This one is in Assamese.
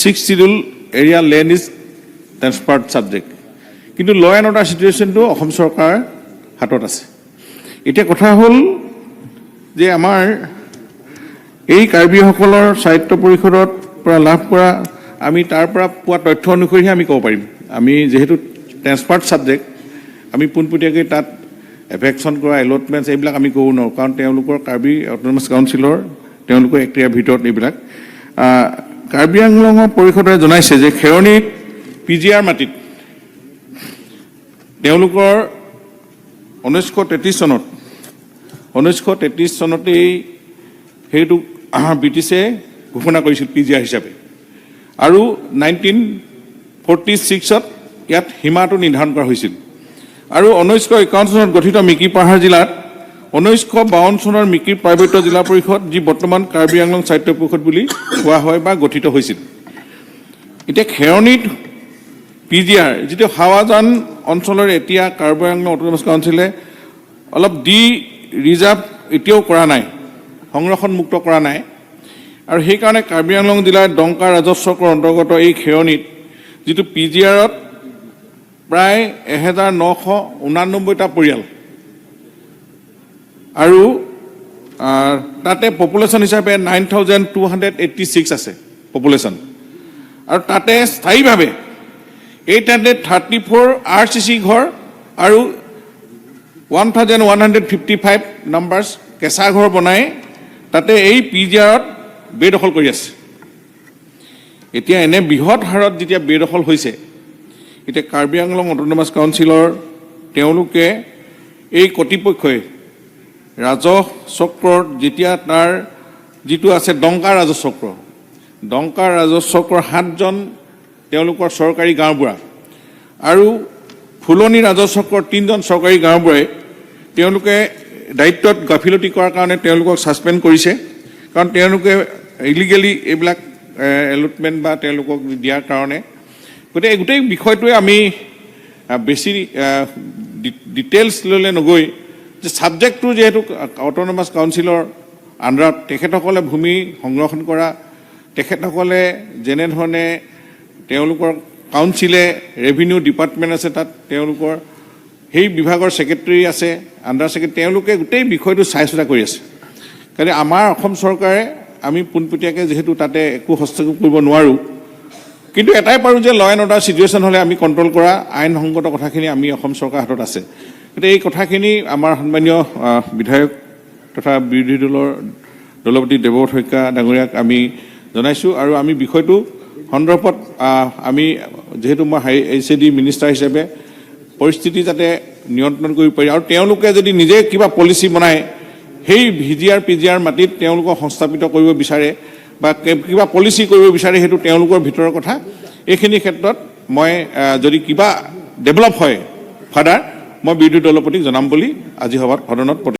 Sixth Schedule area land is transferred subject. কিন্তু ল এণ্ড অৰ্ডাৰ চিটুৱেশ্যনটো অসম চৰকাৰৰ হাতত আছে। এতিয়া কথা হ'ল যে আমাৰ এই কাৰ্বিসকলৰ স্বায়ত্ত পৰিষদৰ পৰা লাভ কৰা, আমি তাৰ পৰা পোৱা তথ্য অনুসৰিহে আমি ক'ব পাৰিম। আমি যিহেতু ট্ৰেন্সফাৰ্ড ছাবজেক্ট, আমি পোনপটীয়াকৈ তাত এভিকশ্যন কৰা, এলটমেণ্টছ এইবিলাক আমি ক'ব নোৱাৰোঁ, কাৰণ তেওঁলোকৰ কাৰ্বি অট'নমাছ কাউন্সিলৰ তেওঁলোকৰ এক্টিয়াৰ ভিতৰত এইবিলাক। কাৰ্বি আংলঙৰ পৰিষদে জনাইছে যে খেৰণিত পিজিআৰ মাটিত তেওঁলোকৰ 1933 চনতেই সেইটো ব্ৰিটিছে ঘোষণা কৰিছিল পিজিআৰ হিচাপে আৰু 1946ত ইয়াত সীমাটো নিৰ্ধাৰণ কৰা হৈছিল। আৰু 1951 চনত গঠিত মিকিৰ পাহাৰ জিলাত 1952 চনৰ মিকিৰ পাৰ্বত্য জিলা পৰিষদ, যি বৰ্তমান কাৰ্বি আংলং স্বায়ত্ত পৰিষদ বুলি কোৱা হয় বা গঠিত হৈছিল। এতিয়া খেৰণিত পিজিআৰ যিটো হাৱাজান অঞ্চলৰ, এতিয়া কাৰ্বি আংলং অট'নমাছ কাউন্সিলে অলপ ডি ৰিজাৰ্ভ এতিয়াও কৰা নাই, সংৰক্ষণমুক্ত কৰা নাই। আৰু সেইকাৰণে কাৰ্বি আংলং জিলাৰ ডংকা ৰাজহ চক্ৰৰ অন্তৰ্গত এই খেৰণিত যিটো পিজিআৰত প্ৰায় 1989টা পৰিয়াল আৰু তাতে পপুলেশ্যন হিচাপে 9286 আছে পপুলেশ্যন। আৰু তাতে স্থায়ীভাৱে 834 আৰচিচি ঘৰ আৰু 1155 numbers কেঁচা ঘৰ বনাই তাতে এই পিজিআৰত বেদখল কৰি আছে। এতিয়া এনে বৃহৎ হাৰত যেতিয়া বেদখল হৈছে, এতিয়া কাৰ্বি আংলং অট'নমাছ কাউন্সিলৰ তেওঁলোকে এই কৰ্তৃপক্ষই ৰাজহ চক্ৰৰ যেতিয়া তাৰ যিটো আছে ডংকা ৰাজহ চক্ৰ, ডংকা ৰাজহ চক্ৰৰ সাতজন তেওঁলোকৰ চৰকাৰী গাঁওবুঢ়া আৰু ফুলনি ৰাজহ চক্ৰৰ তিনিজন চৰকাৰী গাঁওবুঢ়াই তেওঁলোকে দায়িত্বত গাফিলতি কৰাৰ কাৰণে তেওঁলোকক ছাছপেণ্ড কৰিছে, কাৰণ তেওঁলোকে ইলিগেলি এইবিলাক এলটমেণ্ট বা তেওঁলোকক দিয়াৰ কাৰণে। গতিকে এই গোটেই বিষয়টোৱে আমি বেছি ডিটেইলছ ল'লে নগৈ যে ছাবজেক্টটো যিহেতু অট'নমাছ কাউন্সিলৰ আণ্ডাৰত, তেখেতসকলে ভূমি সংৰক্ষণ কৰা, তেখেতসকলে যেনেধৰণে তেওঁলোকৰ কাউন্সিলে ৰেভিনিউ ডিপাৰ্টমেণ্ট আছে, তাত তেওঁলোকৰ সেই বিভাগৰ ছেক্ৰেটেৰী আছে, আণ্ডাৰ ছেক্ৰেটেৰী, তেওঁলোকে গোটেই বিষয়টো চাই চিতা কৰি আছে। গতিকে আমাৰ অসম চৰকাৰে আমি পোনপটীয়াকৈ যিহেতু তাতে একো হস্তক্ষেপ কৰিব নোৱাৰোঁ, কিন্তু এটাই পাৰোঁ যে ল এণ্ড অৰ্ডাৰ চিটুৱেশ্যন হ'লে আমি কণ্ট্ৰল কৰা আইনসংগত কথাখিনি আমি অসম চৰকাৰৰ হাতত আছে। গতিকে এই কথাখিনি আমাৰ সন্মানীয় বিধায়ক তথা বিৰোধী দলৰ দলপতি দেৱব্ৰত শইকীয়া ডাঙৰীয়াক আমি জনাইছোঁ। আৰু আমি বিষয়টো সন্দৰ্ভত আমি যিহেতু মই হাই এইচএডি মিনিষ্টাৰ হিচাপে পৰিস্থিতি যাতে নিয়ন্ত্ৰণ কৰিব পাৰি আৰু তেওঁলোকে যদি নিজে কিবা পলিচি বনায়, সেই ভিজিআৰ পিজিআৰ মাটিত তেওঁলোকক সংস্থাপিত কৰিব বিচাৰে বা কিবা পলিচি কৰিব বিচাৰে, সেইটো তেওঁলোকৰ ভিতৰৰ কথা। এইখিনি ক্ষেত্ৰত মই যদি কিবা ডেভেলপ হয় ফাৰ্ডাৰ, মই বিৰোধী দলপতিক জনাম বুলি আজি সভাত সদনত